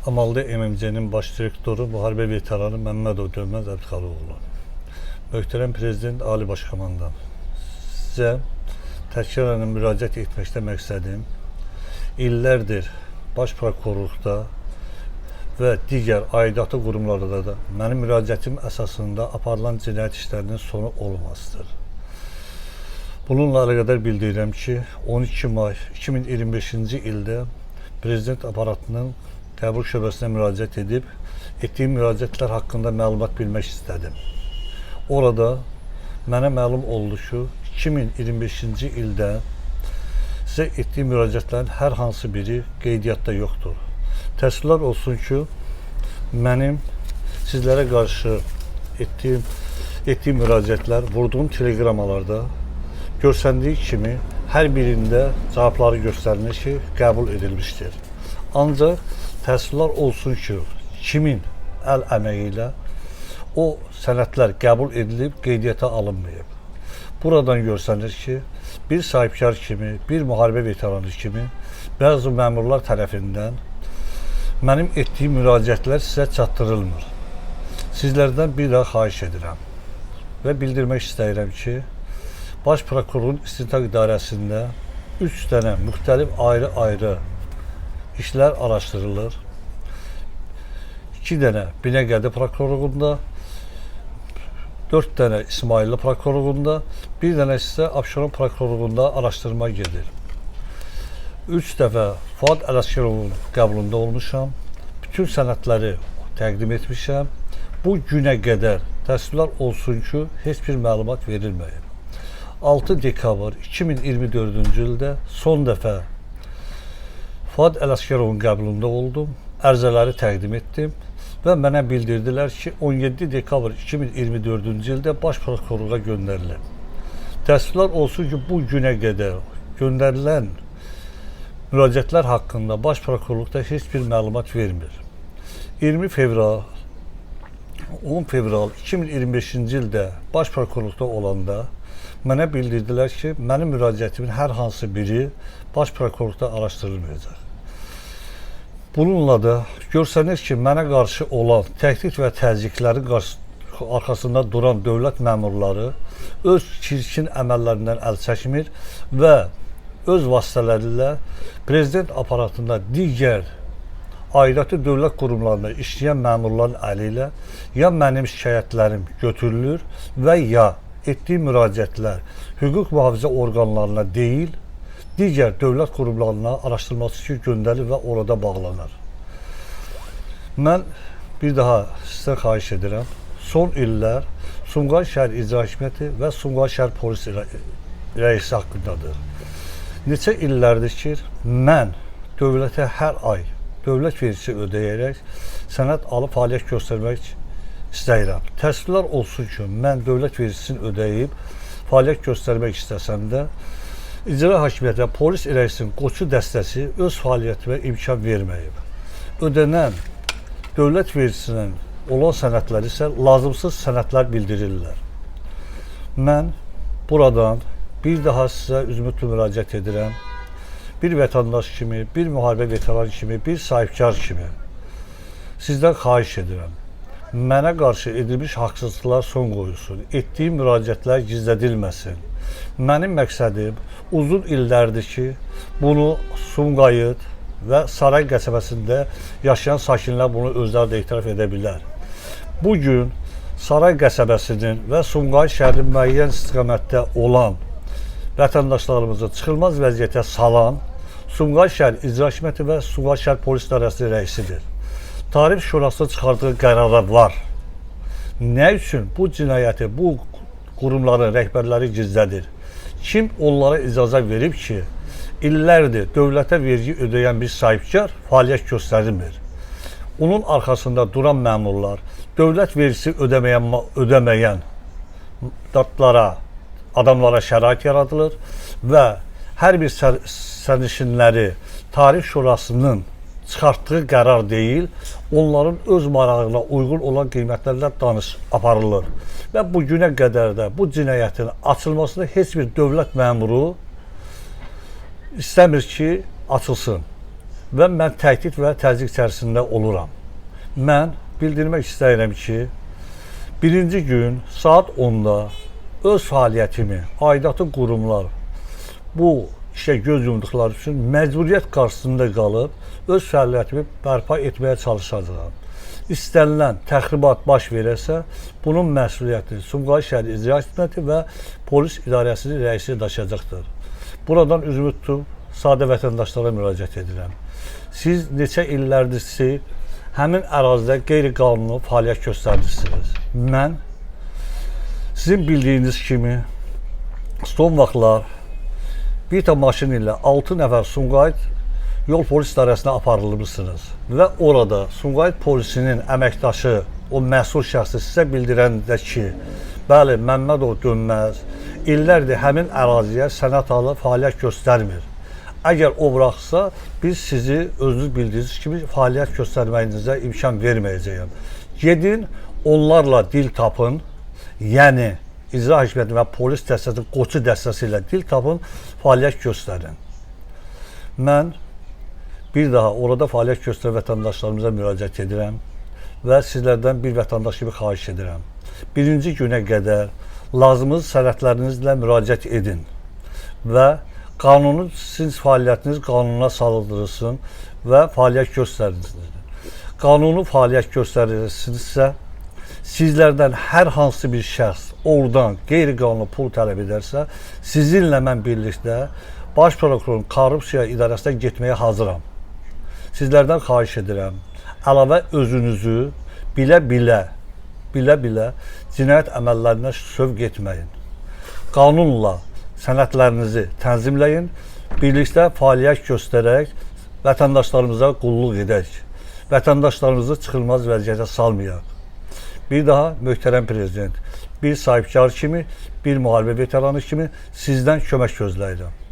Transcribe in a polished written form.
Amalda MMC-nin baş direktoru, müharibə veteranı Məmmədov Dönməz Əbdixalıoğlu. Möhtərəm Prezident, Ali Baş Komandan, sizə təkrarən müraciət etməkdə məqsədim illərdir Baş Prokurorluqda və digər aidiyyatı qurumlarda da mənim müraciətim əsasında aparılan cinayət işlərinin sonu olmasıdır. Bununla əlaqədar bildirirəm ki, 12 may 2025-ci ildə Prezident aparatının qəbul şöbəsinə müraciət edib, etdiyim müraciətlər haqqında məlumat bilmək istədim. Orada mənə məlum oldu ki, 2025-ci ildə sizə etdiyim müraciətlərin hər hansı biri qeydiyyatda yoxdur. Təəssüflər olsun ki, mənim sizlərə qarşı etdiyim müraciətlər vurduğum teleqrammalarda görsəndiyi kimi hər birində cavabları göstərilir ki, qəbul edilmişdir. Ancaq təəssüflər olsun ki, kimin əl əməyi ilə o sənədlər qəbul edilib, qeydiyyata alınmayıb. Buradan görsənir ki, bir sahibkar kimi, bir müharibə veteranı kimi bəzi məmurlar tərəfindən mənim etdiyim müraciətlər sizə çatdırılmır. Sizlərdən bir daha xahiş edirəm və bildirmək istəyirəm ki, Baş Prokurorun İstintaq İdarəsində 3 dənə müxtəlif ayrı-ayrı işlər araşdırılır. 2 dənə Binəqədi prokurorluğunda, 4 dənə İsmayıllı prokurorluğunda, bir dənə isə Abşeron prokurorluğunda araşdırma gedir. 3 dəfə Fuad Ələsgərovun qəbulunda olmuşam. Bütün sənədləri təqdim etmişəm. Bu günə qədər təəssüflər olsun ki, heç bir məlumat verilməyib. 6 dekabr 2024-cü ildə son dəfə Fuad Ələsgərovun qəbulunda oldum. Ərizələri təqdim etdim və mənə bildirdilər ki, 17 dekabr 2024-cü ildə Baş Prokurorluğa göndərilib. Təəssüflər olsun ki, bu günə qədər göndərilən müraciətlər haqqında Baş Prokurorluqda heç bir məlumat vermir. 20 fevral 10 fevral 2025-ci ildə Baş Prokurorluqda olanda mənə bildirdilər ki, mənim müraciətimin hər hansı biri Baş Prokurorluqda araşdırılmayacaq. Bununla da görsənir ki, mənə qarşı olan təhdid və təzyiqlərin arxasında duran dövlət məmurları öz çirkin əməllərindən əl çəkmir və öz vasitələri ilə prezident aparatında digər aidiyyatı dövlət qurumlarında işləyən məmurların əli ilə ya mənim şikayətlərim götürülür və ya etdiyim müraciətlər hüquq mühafizə orqanlarına deyil, digər dövlət qurumlarına araşdırması üçün göndərilir və orada bağlanır. Mən bir daha sizdən xahiş edirəm. Son illər Sumqayıt şəhər İcra Hakimiyyəti və Sumqayıt şəhər polis rəisi haqqındadır. Neçə illərdir ki, mən dövlətə hər ay dövlət vergisi ödəyərək sənəd alıb fəaliyyət göstərmək istəyirəm. Təəssüflər olsun ki, mən dövlət vergisini ödəyib fəaliyyət göstərmək istəsəm də İcra Hakimiyyəti və polis rəisinin qoçu dəstəsi öz fəaliyyətimə imkan verməyib. Ödənən dövlət vergisinin olan sənədləri isə lazımsız sənədlər bildirirlər. Mən buradan bir daha sizə üzmütlü müraciət edirəm. Bir vətəndaş kimi, bir müharibə veteranı kimi, bir sahibkar kimi sizdən xahiş edirəm. Mənə qarşı edilmiş haqsızlıqlar son qoyulsun. Etdiyim müraciətlər gizlədilməsin. Mənim məqsədim uzun illərdir ki, bunu Sumqayıt və Saray qəsəbəsində yaşayan sakinlər bunu özləri də etiraf edə bilər. Bu gün Saray qəsəbəsinin və Sumqayıt şəhərinin müəyyən istiqamətdə olan vətəndaşlarımızı çıxılmaz vəziyyətə salan Sumqayıt şəhər İcra Hakimiyyəti və Sumqayıt şəhər Polis İdarəsinin rəisidir. Tarif Şurasının çıxardığı qərarlar var. Nə üçün bu cinayəti bu qurumların rəhbərləri gizlədir? Kim onlara icazə verib ki, illərdir dövlətə vergi ödəyən bir sahibkar fəaliyyət göstərmir? Onun arxasında duran məmurlar, dövlət vergisi ödəməyən datlara, adamlara şərait yaradılır və hər bir sərnişinləri Tarif Şurasının çıxartdığı qərar deyil, onların öz marağına uyğun olan qiymətlərlə danış aparılır. Və bu günə qədər də bu cinayətin açılmasını heç bir dövlət məmuru istəmir ki, açılsın. Və mən təhdid və təzyiq içərisində oluram. Mən bildirmək istəyirəm ki, birinci gün saat 10-da öz fəaliyyətimi aidiyyatı qurumlar bu işə göz yumduqları üçün məcburiyyət qarşısında qalıb öz fəaliyyətimi bərpa etməyə çalışacağam. İstənilən təxribat baş verərsə, bunun məsuliyyətini Sumqayıt şəhər İcra Hakimiyyəti və polis idarəsinin rəisi daşıyacaqdır. Buradan üzümü tutub sadə vətəndaşlara müraciət edirəm. Siz neçə illərdir ki, həmin ərazidə qeyri-qanuni fəaliyyət göstərirsiniz. Mən sizin bildiyiniz kimi son vaxtlar Vita maşını ilə 6 nəfər Sumqayıt yol polis idarəsinə aparılmışsınız və orada Sumqayıt polisinin əməkdaşı, o məsul şəxsi sizə bildirəndə ki, bəli, Məmmədov Dönməz illərdir həmin əraziyə sənəd alıb fəaliyyət göstərmir. Əgər o buraxsa, biz sizi özünüz bildiyiniz kimi fəaliyyət göstərməyinizə imkan verməyəcəyəm. Gedin, onlarla dil tapın, yəni icra hakimiyyəti və polis dəstəsi, qoçu dəstəsi ilə dil tapın, fəaliyyət göstərin. Mən bir daha orada fəaliyyət göstərən vətəndaşlarımıza müraciət edirəm və sizlərdən bir vətəndaş kimi xahiş edirəm. Birinci günə qədər lazımı sənədlərinizlə müraciət edin və qanunu sizin fəaliyyətiniz qanuna salındırılsın və fəaliyyət göstərin. Qanuni fəaliyyət göstərirsinizsə, sizlərdən hər hansı bir şəxs oradan qeyri-qanuni pul tələb edərsə, sizinlə mən birlikdə Baş Prokurorun Korrupsiya İdarəsinə getməyə hazıram. Sizlərdən xahiş edirəm, əlavə özünüzü bilə-bilə cinayət əməllərinə sövq etməyin. Qanunla sənədlərinizi tənzimləyin, birlikdə fəaliyyət göstərək vətəndaşlarımıza qulluq edək. Vətəndaşlarımızı çıxılmaz vəziyyətə salmayaq. Bir daha möhtərəm prezident, bir sahibkar kimi, bir müharibə veteranı kimi sizdən kömək gözləyirəm.